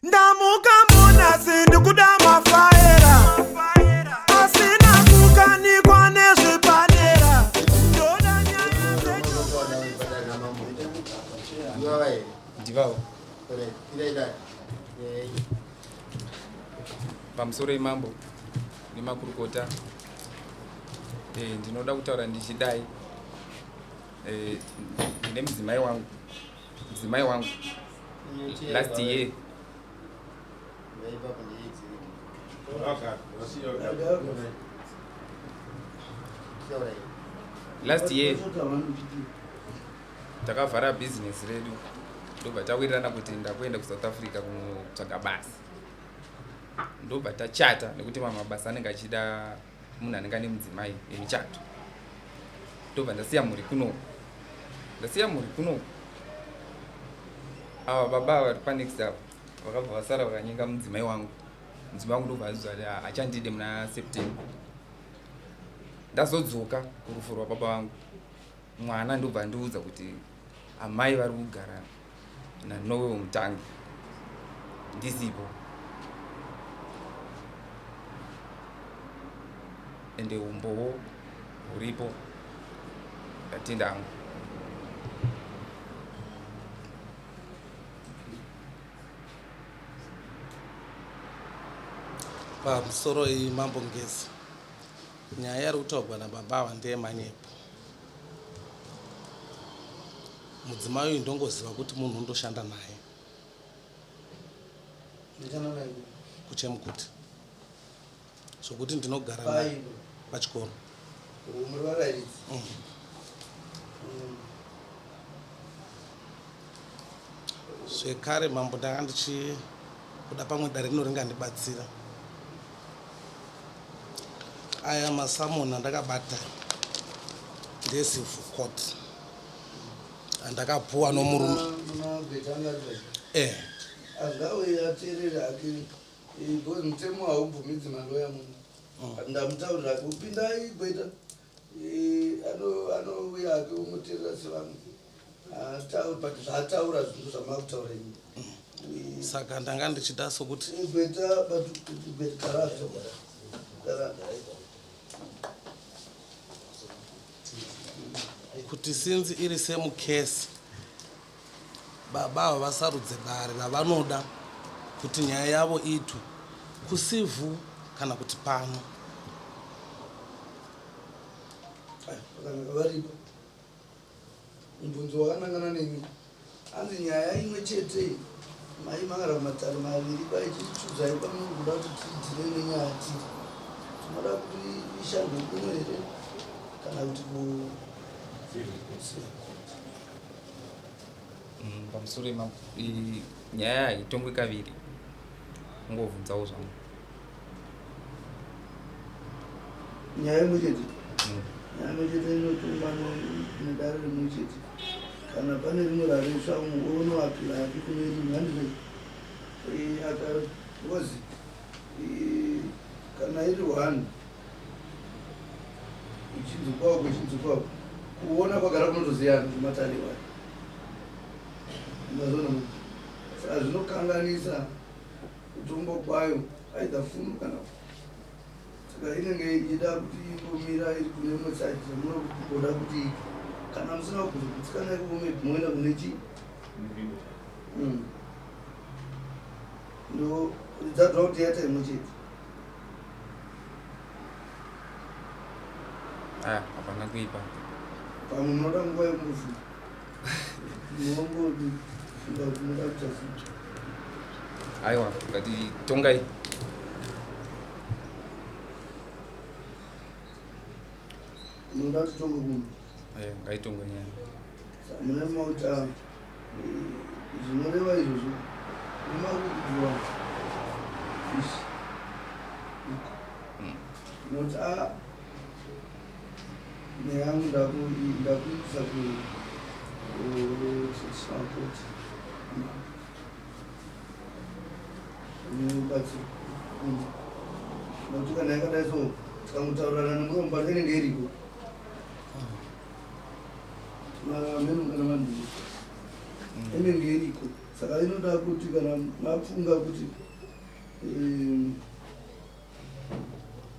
Ndamuka munasi ndikuda mafaera asina kukanikwa nezvepadera ndoda nyaya dzechokwadi. Ndivavo. Pamusoro imambo nemakurukota ndinoda kutaura ndichidai ndine mudzimai wangu mudzimai wangu last year last year takavhara bhizinesi redu ndobva tawirirana kuti ndakuenda kusouth africa kunotsvaga basa ndobva tachata nekuti mamwe mabasa anenge achida munhu anenge ane mudzimai emichato ndobva ndasiya mhuri kunoku ndasiya mhuri kunoku ava baba ava vari panext ava vakabva vasara vakanyenga mudzimai wangu mudzimai wangu ndobva aziva kuti achandide muna september ndazodzoka kurufu rwababa vangu mwana ndobva andiudza kuti amai vari kugara naNowell Mutangi ndisipo ende umbowo huripo ndatenda hangu. Pamusoro iyi Mambo Ngezi, nyaya yari kutaurwa nababa ava ndeyemanyepo. Mudzimai uyu ndongoziva kuti munhu undoshanda naye kuchemukuti zvokuti ndinogara naye pachikoro. Zvekare mambo ndanga ndichikuda pamwe dare rino ringandibatsira. Aya masamoni andakabata ndecivil court andakapuwa nomurume eh. Angauye ateerere hake eh, because mutemo haubvumidzi maloya muno. Ndamutaurira hake upindai gweta eh, anouya hake omuteerera sevamwe but zvaataura zvinhu zvamakutaura imi. Saka ndanga ndichida sokuti gweta but gweta gara kuti sinzi iri semukesi baba ava vasarudze dare ravanoda kuti nyaya yavo iitwe kusivhu kana kuti pano. Varipo mubvunzo wakanangana nemi hanzi nyaya imwe chete mai makara matare maviri kwaichichudzai pamuri kuda kuti tidhire nenyaya tiri tinoda kuti ishandwe kuno here kana kuti ku Pamusoro nyaya haitongwe kaviri kungovhunzawo zvangu nyaya imwe chete. Nyaya imwe chete inotongwa nedare rimwe chete kana pane rimwe raresva unoapira hake kune rimwe handizvo aka because kana iri one ichinzikwawo ichinzikwawo kuona kwagara kunotosiyana kumatare iwayo mazona saka zvinokanganisa kutongwa kwayo either funu kana saka inenge ichida kuti ingomira iri kune imwe side zvamunogoda kuti kana musina kugutsikana ikoko maybe moenda kune chi ndo dzadwa kuti yaita imwe chete. Ah, hapana kuipa. Pamwe munoda nguva yekumbofunga munombofunga kuti munoda kuita sei. Aiwa, ngatitongai. Munoda kuti tonge kuno? Eh, ngaitongwe nyaya. Saka mune mauta zvinoreva izvozvo nemakukudziwa fish noti a nyaya yangu ndakuitisa kutraditional court nebatsiro nokuti kana yakadai so tikangotaurirana nemuromo but inenge iriko meno kana vanhu inenge iriko. Saka inoda kuti kana mafunga kuti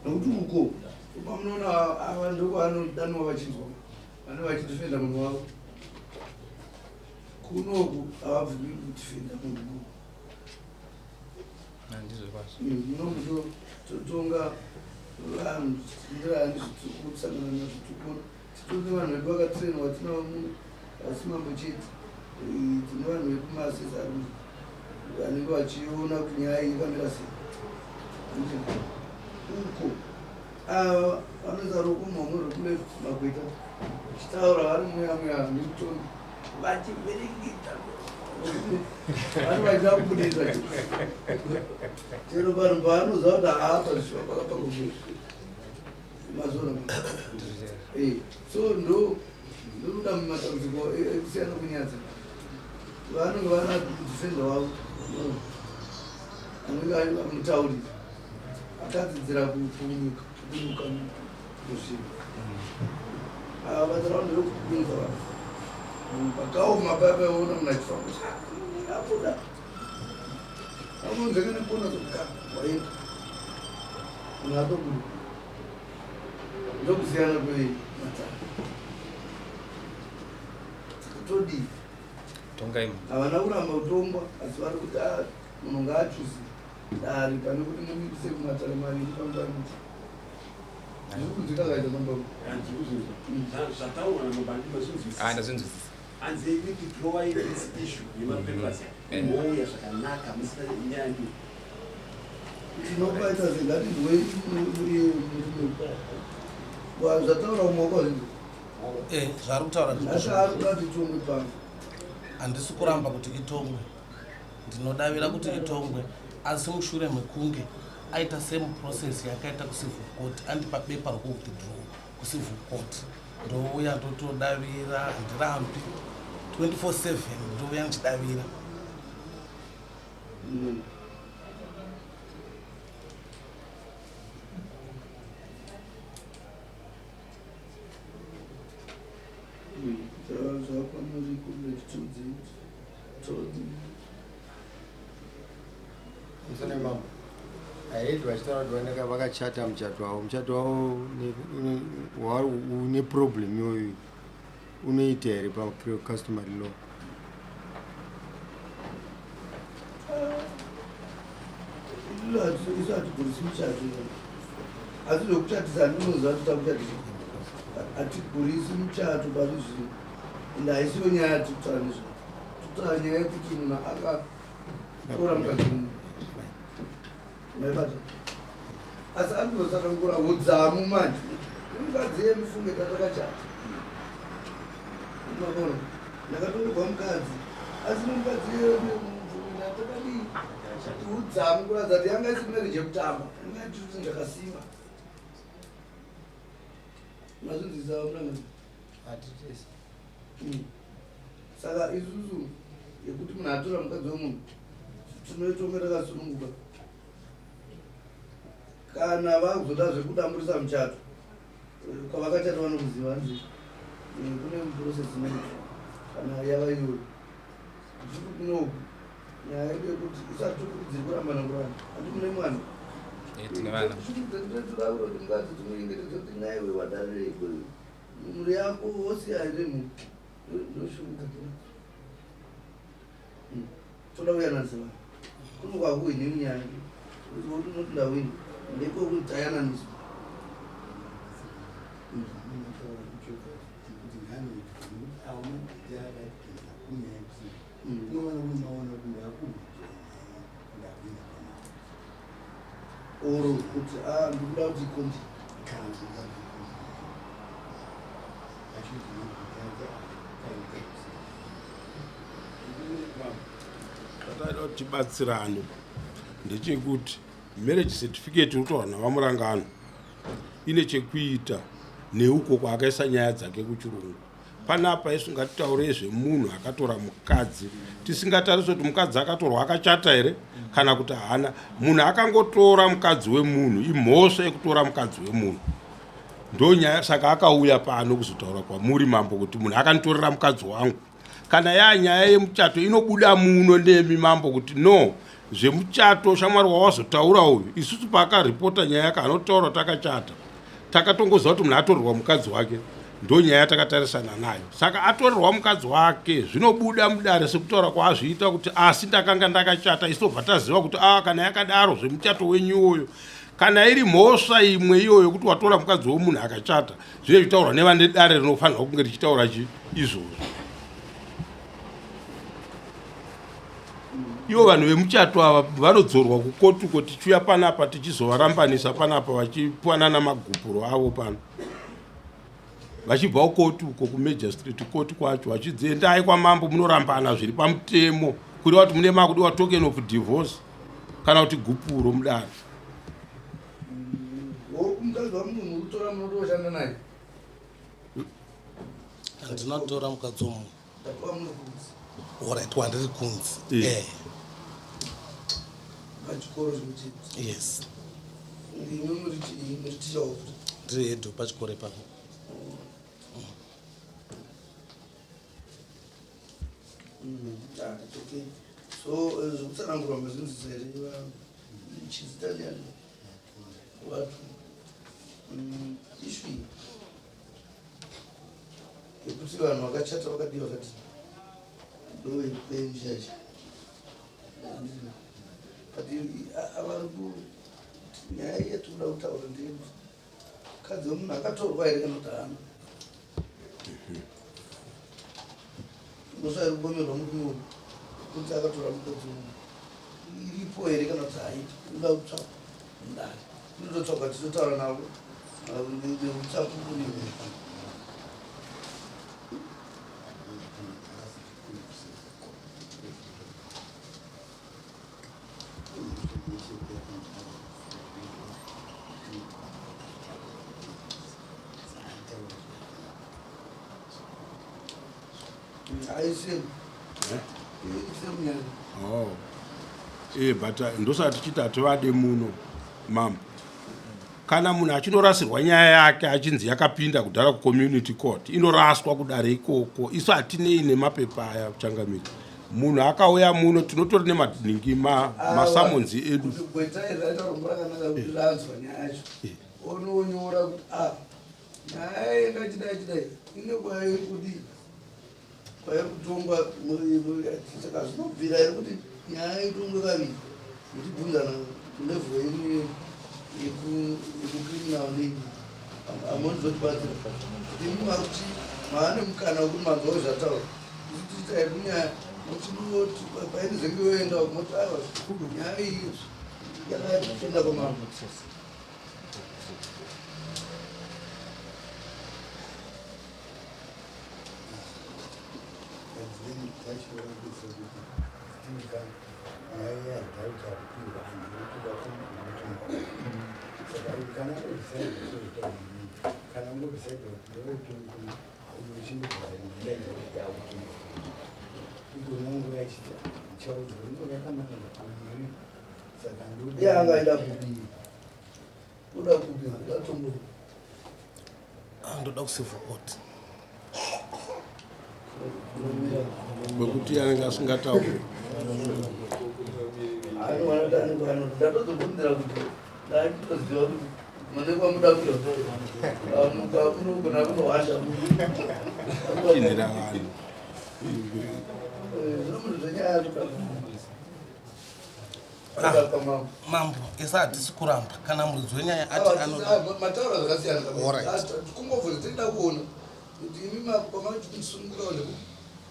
nokuti uko pamunoona ava ndokwavanodanwa vachinzwa vane vachidifenda munhu wavo kunoku havabvumi kudifenda munhu kuno. Handizvo kwazvo. Munoku totonga vanhu ndirani zvikusangana nazvo tikuona titone vanhu vedu vakatrainwa tinavo muno asi mambo chete tine vanhu vekumasesa vanenge vachiona kuti nyaya iyi yakamira sei. Uko ava vanoisa ruoko muhomwe rwekuleft magweta vachitaura vari muya muya nemutongi vachivereketa vari vachida kubudisa chero vanhu paanoziva kuti haapa zvishuwa pakapakobudisa mazona. So ndo ndokuda matambudziko ekusiyana kwenyaya vanenge vana defender wavo anenge amutaurira akadzidzira kupunyuka kupunyuka muzvinhu. Ava basa ravo nderekupunyuka vanhu pakaoma paya paiona munhu achifamba kuti abuda aunonzveka nekona zokuka waenda munhu atobuda. Ndokusiyana kwematare. Todii? Tongai. Havana kuramba kutongwa asi vari kuti munhu ngaachuze dare pane kuti mumise kumatare maviri panguva imwe. Zviri kunzwika kaita mambo. Zvataurwa namabandi mazvinzwisisa. Ah, ndazvinzwisisa. Hanzi withdrawai this issue yemapapers mouya zvakanaka musina nyaya. Tinopaita sengatinzwe murume zvataura umwe wakazvinzwa. Zvaari kutaura Asi ari kuda kuti itongwe pano. Handisi kuramba kuti itongwe, ndinodavira kuti itongwe, asi mushure mekunge aita same process yakaita kucivil court, andipa bepa rokuwithdraw kucivil court, ndouya ndotodavira, handirambi 24/7 ndouya ndichidavira. Zvakwamuri kumbe todii? Musane mambo, aidi vachitaura kuti vanenge vakachata muchato wavo, muchato wavo une problem iyoyo unoita here pacustomary law? Isu hatigurisi muchato, asi zvekuchatisa handinoziva kuti takuchatisa hatigurisi muchato pari zvino, ende haisiyo nyaya yatiri kutaura nezvayo. Tikutaura nyaya yekuti munhu akatora mukadzi wemunhu, maibata, asi ari kuzotsanangura udzamu manje mukadzi yemufunge tatakachata mabona ndakatorerwa mukadzi asi nemukadzi yemufunge takadii udzamu kuratidza kuti yanga isiri marriage yekutamba, yanga ichiri ndakasimba. Mazvinzwisisa munangani? Hatitesi. Saka isusu yekuti munhu atora mukadzi wemunhu tinoitonga takasununguka. Kana vakuzoda zvekudamburisa muchato kwavakachata vanokuziva hanzi kune process inoitwa kana yava iyoyo. Zviri kunoku nyaya yedu yekuti isati tokurudziri kurambana kuramba handi mune mwana. Tine vana. Toda kuti mukadzi timuchengetedze kuti naiwe wadareiko mhuri yako wosiya here munhu ndoshunga toda kuyananisa vanhu kuno kwakuhwini munyaya kuti unoti ndahwini ndekokuti tayananiswa. Oro kuti ndikuda kuti ikondi. Chataida kuti tibatsirane ndechekuti marriage certificate inotorwa navamurangano ine chekuita neuko kwaakaisa nyaya dzake kuchirungu. Panapa isu ngatitaurei zvemunhu akatora mukadzi, tisingatarisi kuti mukadzi akatorwa akachata here kana kuti haana. Munhu akangotora mukadzi wemunhu imhosva yekutora mukadzi wemunhu, ndo nyaya. Saka akauya pano kuzotaura kwamuri mambo kuti munhu akanditorera mukadzi wangu. Kana yaa nyaya yemuchato inobuda muno nemi mambo kuti no zvemuchato shamwari wawazotaura uyu isusu paakaripota nyaya yake anotaura kuti akachata takatongoziva kuti munhu atorerwa mukadzi wake ndonyaya yatakatarisana nayo saka atorerwa mukadzi wake zvinobuda mudare sekutaura kwaazviita kuti asi ndakanga ndakachata isu tobva taziva kuti a ah, kana yakadaro zvemuchato wenyu iwoyo kana iri mhosva imwe iyoyo yekuti watora mukadzi wemunhu akachata zvine zvitaurwa nevane dare rinofanirwa kunge richitaura chi izvozvo ivo vanhu vemuchato ava vanodzorwa kukotuko tichiuya panapa tichizovarambanisa panapa vachipuwanana magupuro avo pano vachibva kukoti uko kumajor street koti kwacho vachinzi endai kwamambo munorambana zviri pamutemo kureva kuti mune makudiwa token of divorce kana kuti gupuro mudare handina kutora mukadzi womunhu orit wandiri kunzi eh. yes ndiri head pachikoro ipapo mm, ah, so eh, zvekutsanangurwa mazvinzisa here chizita ndiani vatu mm, ishu iyi yekuti vanhu vakachata vakadii vakati ndoyekuenjacha but vari ku nyaya yatinoda kutaura ndeyekuti mukadzi wemunhu akatorwa here kana kuti haana mhosva iri kupomerwa murume uyu kuti akatora mukadzi wemunhu iripo here kana kuti haipo inoda kutsvakwa mudare inototsvakwa tichotaura navo neuchapupu newe Oh. Eh, but uh, ndosaka tichiti hativade muno mambo kana munhu achinorasirwa nyaya yake achinzi yakapinda kudhara kucommunity court inoraswa kudare ikoko isu hatinei nemapepa aya changamire munhu akauya muno tinotori nemaningi masamonzi edu ononyora kuti a ah, nyaya yengachidai chidai ine kwairi kudii kwairi kutongwa saka zvinobvira here kuti nyaya itongwe kaviri muchibvunzana kulevel yenyu yekucriminal nei amonzotibatsira imi makuti maane mukana wekuti manzwawo zvataura tichiita hedu nyaya muchinoti painozenge yoenda moti aiwa nyaya iyi yakapinda kwamambo Yanga kupi? Uda kupi? Ndatombo. Ah, ndoda kucivil court. Kwekuti anenge asingatauri. Ndatozobvunzira kuti ndaitoziva kuti mune kwamuda kuya munogona kunohwasha chinhira vanhu. Zvino munhu zvenyaya Ah, mambo ese hatisi kuramba kana muridzi wenyaya ati anomataura zvakasiyana kungobvunza tinoda kuona kuti imi kwamakusununguka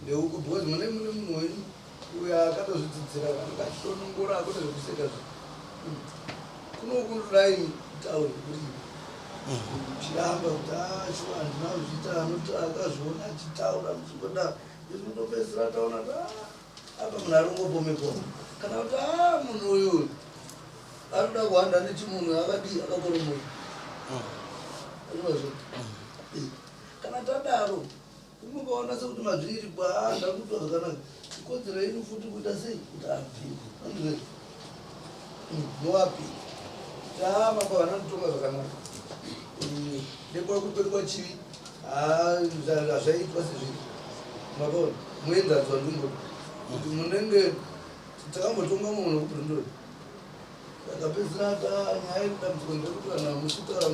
ndeuku because mune mune munhu wenyu uyo akatozvidzidzira anenge achitonongora akune zvekuseka zve kunokundorai kutaura kuti chiramba kuti ah, shuwa handina kuzviita anoti akazviona achitaura muchingoda izvi kutopedzisira taona kuti ah, apa munhu ari kungopomekwa kana kuti a ah, munhu uyu ari kuda kuhanda nechimunhu akadii akakoromoka mm. kana tadaro unongaona sekuti mazviri kwaanda kuitwa zvakanaka ikodzero yenyu futi kuita sei kuti abvire anzwe moapira taama kwavana kutonga zvakanaka mm, nekwakutori kwachivi hazvaitwa sezviri makaona Muenzaniso wandingoda kuti munenge takambotonga mumwe nekubrindori takapedzisira ta nyaya yedambudziko ndekuti vanhu muchitaura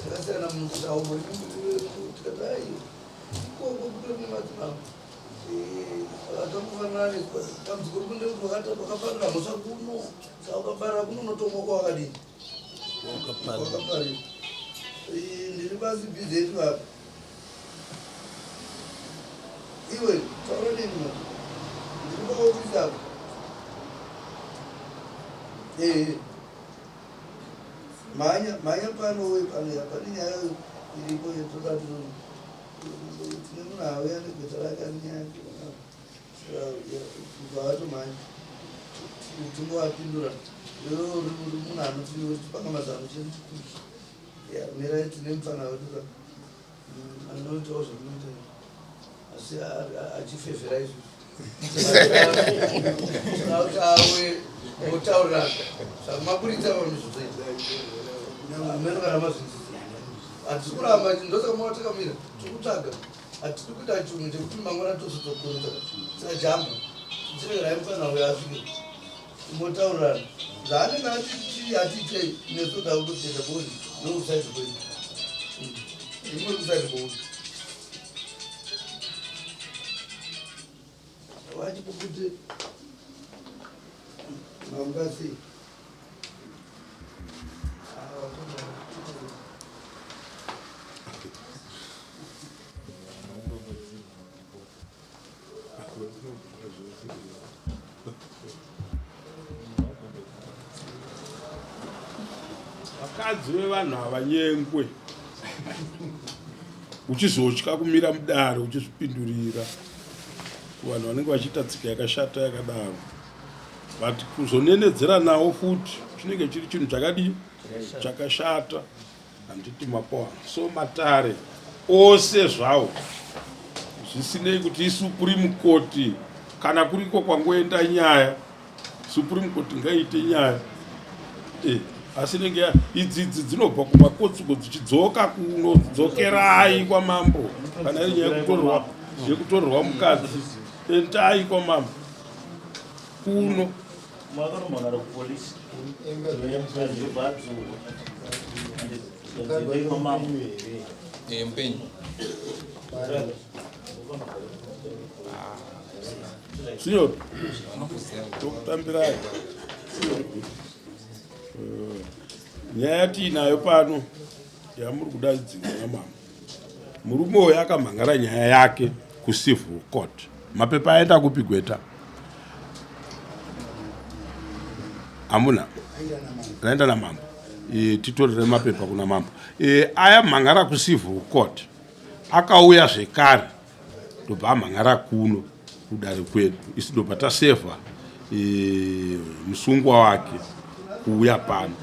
takasiyana mutauro tikati aiwa ikoko kutori nemadzimambo akangofanana dambudziko riri ndekuti wakaparira mhosva kuno saka ukaparira kuno unotongwa kwawakadini wakaparira. Ndiri pasi bhizi yetu apa. Iwe taura neni ma ndiri paofisi apa. Ehe mhanya mhanya pano uye pano ya pane nyaya iripo yetoda tine munhu auya negweta rake ane nyaya yake kubva vatomhanya tingovapindura. Iwewe uri munhu anotipanga mazano chedu chikuru. Ya mirai tine mupfana wedu ka anoitawo zvamunoita asi achifevhera izvi kuti awe motaurirana zvamaburitsa pamizvozoita ameno kana mazvinzisa hatisi kuramba ndosaka mava takamira tiri kutsvaga hatidi kuita chinhu chekuti mangwana tozotokurudza tisajamba tiregerai mufana uyo asvike Motaurirana zvaanenge atiti atiitei nesu takutotenda bcause ndokusaidi kwedu imwe kusaidi kwedu vachipupute mamuka sei. Vakadzi vevanhu havanyengwe, uchizotya kumira mudare uchizvipindurira kuvanhu vanenge vachiita tsika yakashata yakadaro, but kuzonenedzera nawo futi chinenge chiri chinhu chakadii chakashata. Handiti mapoa so matare ose zvawo zvisinei kuti isupreme court kana kuriko kwangoenda nyaya supreme court ngaiite nyaya e, asi inenge idzi idzi dzinobva kumakotsuko dzichidzoka kuno dzokerai kwamambo kana iri nyaya yekutorerwa yekutorerwa mukadzi endai kwamambo kuno. Makanomhan'ara kupolisi ndobva adzurwa mambo. Eh, mupenyu. Signor, tokutambirai. Nyaya yatiinayo pano yamuri kudaidzirwa namambo. Murume uyu akamhangara nyaya yake kucivil court. Mapepa aenda kupi gweta? Hamuna? Raenda namambo. E, titorere mapepa kuna mambo. E, aya mhangara kucivil court akauya zvekare ndobva amhangara kuno kudare kwedu isu ndobva tasevha e, musungwa wake kuuya pano.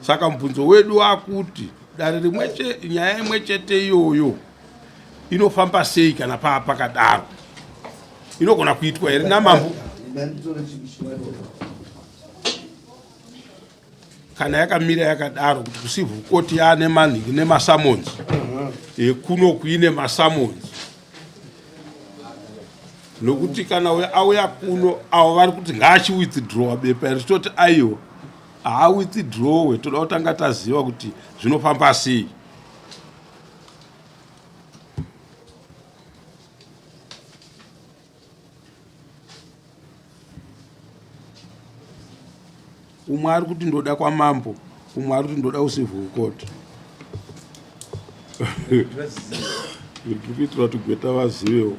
Saka mubvunzo wedu wakuti dare rimwe nyaya imwe chete iyoyo inofamba sei kana paa pakadaro inogona kuitwa here namambo kana yakamira yakadaro kuti kucivil court yaane manhingi nemasamons ekuno kuine masamons nokuti kana uyo auya kuno avo vari kuti ngaachiwithdrawa bepa iri toti aiwa haawithdrawe toda kutanga taziva kuti zvinofamba sei. Umwe ari kuti ndoda kwamambo, umwe ari kuti ndoda kucivil court. Ndiri kuitira kuti gweta vazivewo.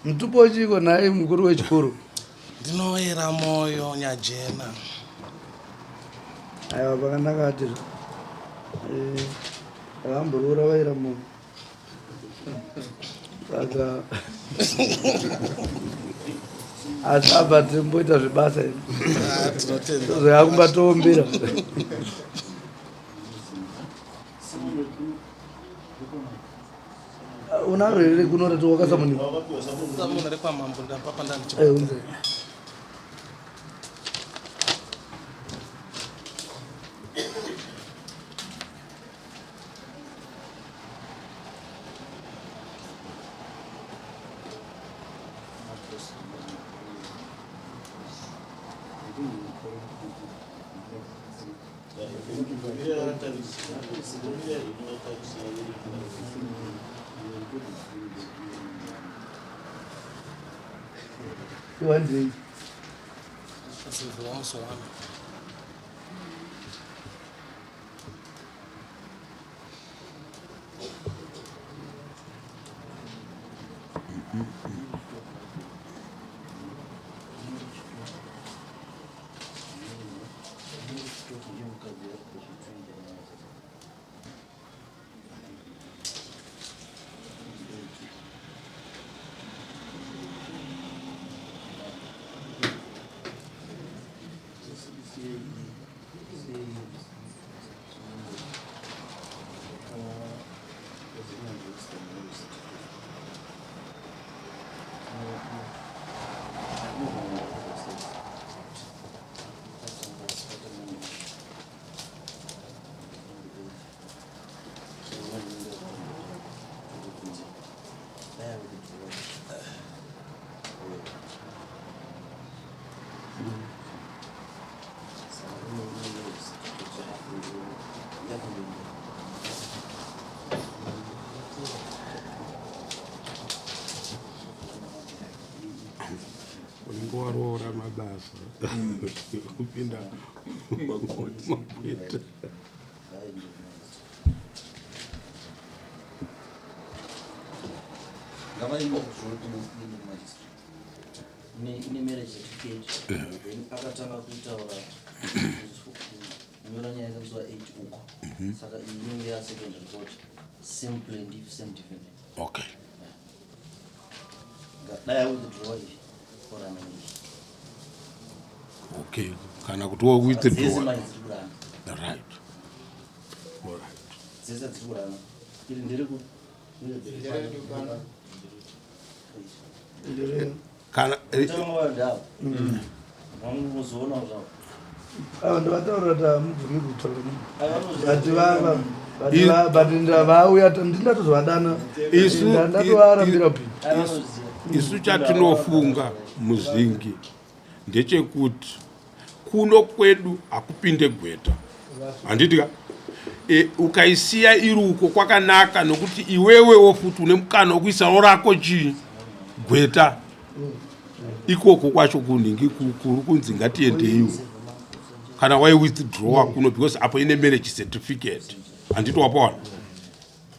Mutupo chiko nhai mukuru wechikoro? Ndinoera moyo nyajena. Aiwa pakanaka ati eh, vakamboroora vaira moyo saka asi apa timboita zvebasa izvi Ah, tinotenda. tozoya kumba toombera. Unaro here kuno rati wakasamuniwa? Samuna rekwamambo ndapapa ndanichi. Eh, unze. One day. Unenge waroora mabasa kupinda makweta. Ine marriage certificate, then akatanga kuitaura kunyora nyaya yake musi wa 8 uko. Saka iyi inenge ya second report, same plaintiff, same defendant. Okay. Dai withdraw iyi, orana iyi. Okay, kana kuti wo Dzese withdraw. manje dziri kurana. Right, all right. Dzese dziri kurana. Iri ndereku Kana Tanga ndavo vanozoonawo zvavo. Ava ndavataura kuti hamubvumi kutaura. Ava vanozviziva. But vava but ndavauya ndindatozovadana. Ndatovarambira kupinda. Ava vanozviziva. Isu chatinofunga muzingi ndechekuti kuno kwedu hakupinde gweta, handiti ka? Ukaisiya iri uko kwakanaka, nokuti iwewewo futi une mukana wekuisawo rako chii gweta ikoko kwacho kunhingi kuri kunzi ngatiendeiwo kana wai withdrawa kuno, because apo ine marriage certificate, handiti wapawana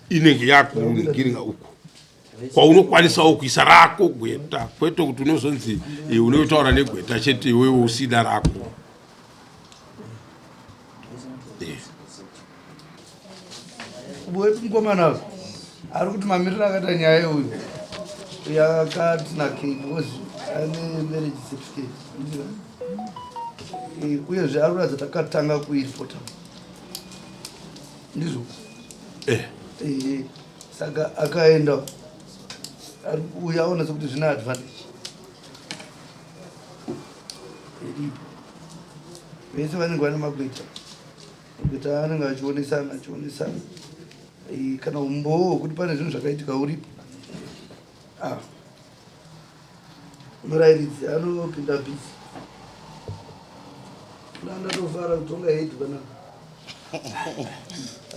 inenge yakunhingiringa uko kwaunokwanisawo kuisa rako gweta, kwete kuti unozonzi unotaura negweta chete iwewe usina rako. Wedu mukomana ari kuti mamiriro akaita nyaya uyu yakati nakei because ane marriage certificate. Uyezve ari kuratidza takatanga kuiripota, ndizvo? Saka akaenda ari kuuya aona sekuti zvine advantage iripo. Vese vanenge vane magweta, magweta anenge achionesana achionesana. Kana umbowo hwekuti pane zvinhu zvakaitika uripo, ah, murairidzi anopinda bhizi. Ndandatofara kutonga hedu panapa.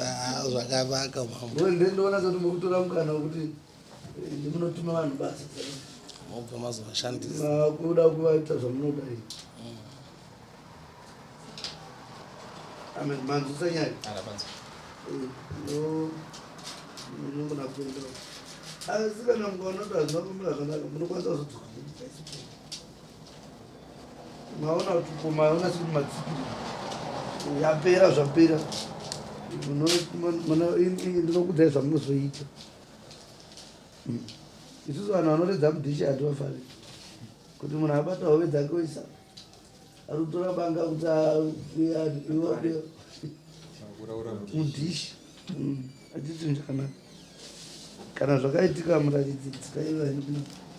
Ah, zvakanaka mambo. Ndoona sekuti muri kutora mukana wekuti ndimunotuma vanhu basa. Mobva mazovashandisa. Makuda kuvaita zvamunoda iyi. Amen. Manzwisa nyaya. Munogona kuenda, asi kana mukaona kuti hazvina kumira zvakanaka, munokwanisa kuzodzoka. Maona kuti ko maona sekuti matsikiri yapera, zvapera. Ndinokudzai zvamunozoita. Isusu vanhu vanoredza mudhishi hativafari kuti munhu abata hove dzake oisa, ari kutora banga kuti mudhishi achiti zvinhu zvakanaka. Kana zvakaitika, muraridzi dzikaiva,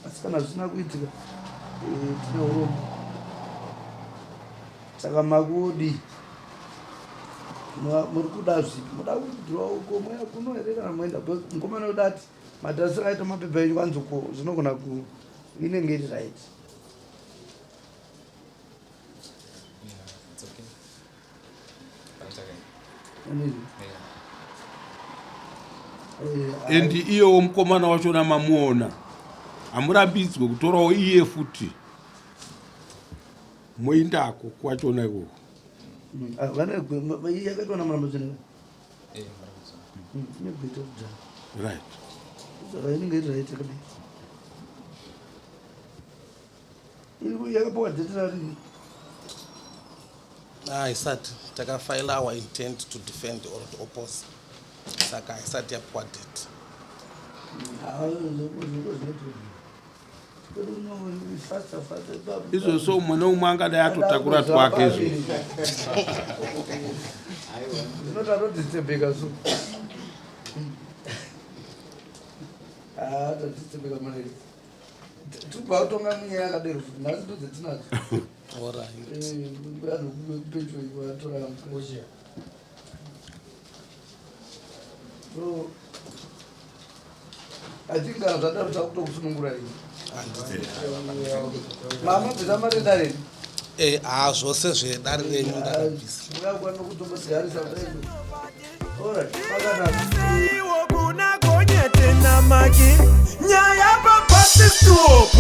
asi kana zvisina kuitika, tine urombo. Saka makudi muri kuda zvipi? Muda kudhura uko moya kuno here kana moenda? Mukomana wedu ati matarisiro aita mapepa enyu kwanzi uko zvinogona ku inenge iri right. It's okay. Panchakaita. Anyway, Yeah. And iyewo mukomana wachona mamuona, hamurambidzwe kutorawo iye futi moindako kwachona ikoko. Ah, yakaitwa namuramba tsvene. Eh, marakudzo. Ine gweta kudhara. Right. Saka inenge iri right yakadai. Yakapiwa date rarini? Haisati. Takafaila our intent to defend or to oppose, saka haisati yapiwa date. Izvozvo umwe neumwe angadai atotakura twake izvo. Zvinoti atodhistebheka so. Atodhistebheka mune tibva kutonga munyaya yakadero futi nhasi ndodzetinadzo. Alright. Vanhu pedyo vatora. So I think kana zvadaro takutokusunungura ini. Mama bvisa mari dare. Ha, zvose zvedare renyu ndakabvisa. Mungakwana kutombosigarisa kudai. Alright, pakanaka. Iwo kuna gonyete namaki nyaya papasi stop.